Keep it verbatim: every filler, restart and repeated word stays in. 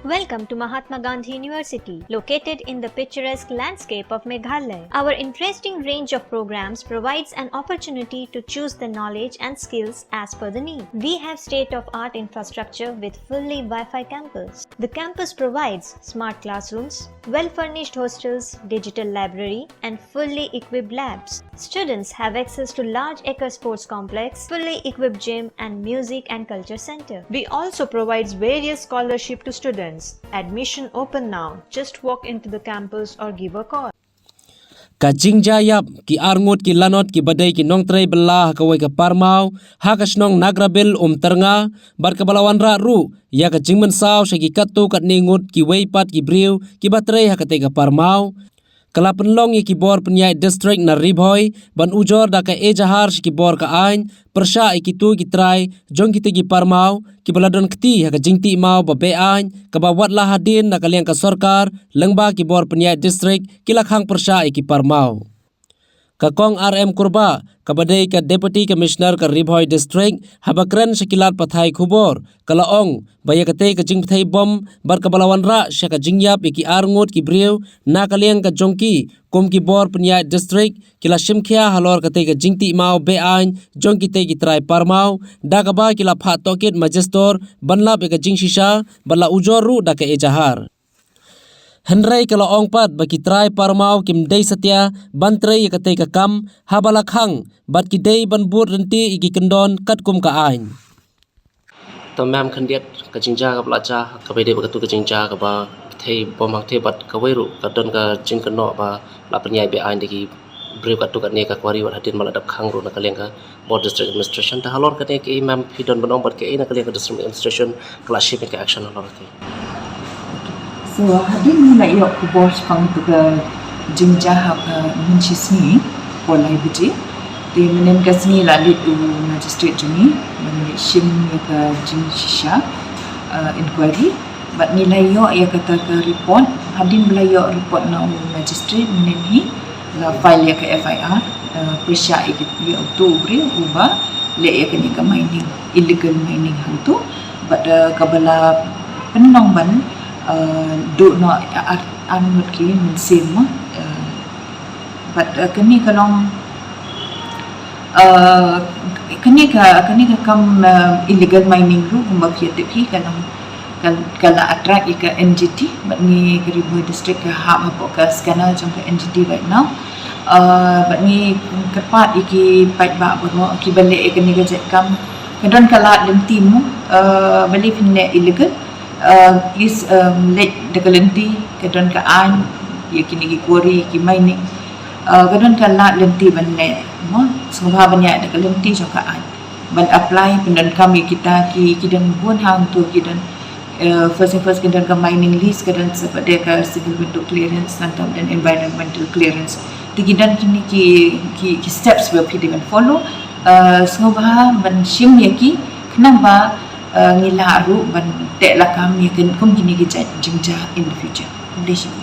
Welcome to Mahatma Gandhi University, located in the picturesque landscape of Meghalaya. Our interesting range of programs provides an opportunity to choose the knowledge and skills as per the need. We have state-of-art infrastructure with fully Wi-Fi campus. The campus provides smart classrooms, well-furnished hostels, digital library, and fully equipped labs. Students have access to large acre sports complex, fully equipped gym, and music and culture center. We also provides various scholarship to students. Admission open now. Just walk into the campus or give a call. Ka jingjia ïap ki arngut ki lanot kiba dei ki nongtrei bylla ha kawei ka parmaw ha ka shnong Nagrabil Umtyrnga, bad kaba la wanrah ruh ïa ka jingmynsaw sha ki katto katne ngut kiwei pat ki briew kiba trei ha katei ka parmaw, ka la pynlong ïa ki bor pynïaid district na Ri Bhoi ban ujor da ka ejahar sha ki bor ka aiñ pyrshah ïa kito ki trai jong kitei ki parmaw kiba la don kti ha ka jingtih maw ba beaiñ kaba wat la hadien na ka liang ka sorkar lyngba ki bor pynïaid district ki la khang pyrshah ïa ki parmaw. Ka Kong R M Kurbah, kaba dei ka Deputy Commissioner ka Ri Bhoi District, haba kren sha ki lad pathai khubor, ka la ong ba ïa katei ka jingpyrthei bom bad kaba la wanrah sha ka jingïap ïa ki arngut ki briew na ka liang ka jong ki kum ki bor pynïaid district ki la shimkhia halor katei ka jingtih maw beaiñ jong kitei ki trai parmaw, da kaba ki la phah tohkit majistor ban lap ïa ka jingshisha bad la ujor ruh da ka ejahar. Hynrei ka la ong pat ba ki trai parmaw kim dei satia ban trei ïa katei ka kam haba la khang bad ki dei ban bud ryntih ïa ki kyndon katkum ka aiñ. Te mem khyndiat ka jingjia kaba la jia kaba dei ba katu ka jingjia kaba pyrthei bom hangtei bad kawei ruh ka don ka jingkynnoh ba la pynïaid beaiñ da ki briew katto katne ka kwari wat hadien ba la dep khang ruh na ka liang ka bor district administration. Te halor kane kaei mem phi don ban ong bad kaei na ka liang ka district administration ka la shim ïa ka action halor kane? So hadien ba la ïoh khubor shaphang katu ka jingjia ha ka mynshisngi por lai baje, te mynnin ka sngi la leit u magistrate jong ngi ban leit shim ïa ka jingshisha, uh, inquiry. Bad ngi la ïoh ïa kata ka report, hadien ba la ïoh report na u magistrate mynnin hi la file ïa ka F I R, uh, pyrshah ïa ki, ïa uto u briew uba leh ïa kane ka mining, illegal mining hangto. Bad, uh, kaba la pynlong ban, uh, duh noh ar, arngut ki mynsiem mo. Uh, bad, uh, kane ka long, uh, kane ka, kane ka kam, uh, illegal mining ruh kumba phi tip hi ka long ka, ka la attract ïa ka N G T, bad ngi ka Ri Bhoi District ka hap hapoh ka scanner jong ka N G T right now. Uh, bad ngi kyrpad ïa ki paidbah baroh kiba leh ïa kane ka jait kam, ka don ka lad lynti mo, uh, balei phin leh illegal. Uh, please, um, leh da ka lynti, ka don ka aiñ ïa kine ki quarry, ki mining. Uh, ka don ka lad lynti ban leh mo, sngewbha ban ïaid da ka lynti jong ka aiñ. Ban apply pyndonkam ïa kita ki, ki don bun hangto ki don, uh, first thing first ki don ka mining lease, ka don sa pat de ka civil window clearance, nangta don environmental clearance. Te ki don kine ki, ki, ki steps ba phi dei ban follow. Uh, sngewbha ban shim ïa ki khnang ba, uh, ngi lah ruh ban teh lakam ïa kin kum kine ki jait jingjia in the future. Khublei shibun.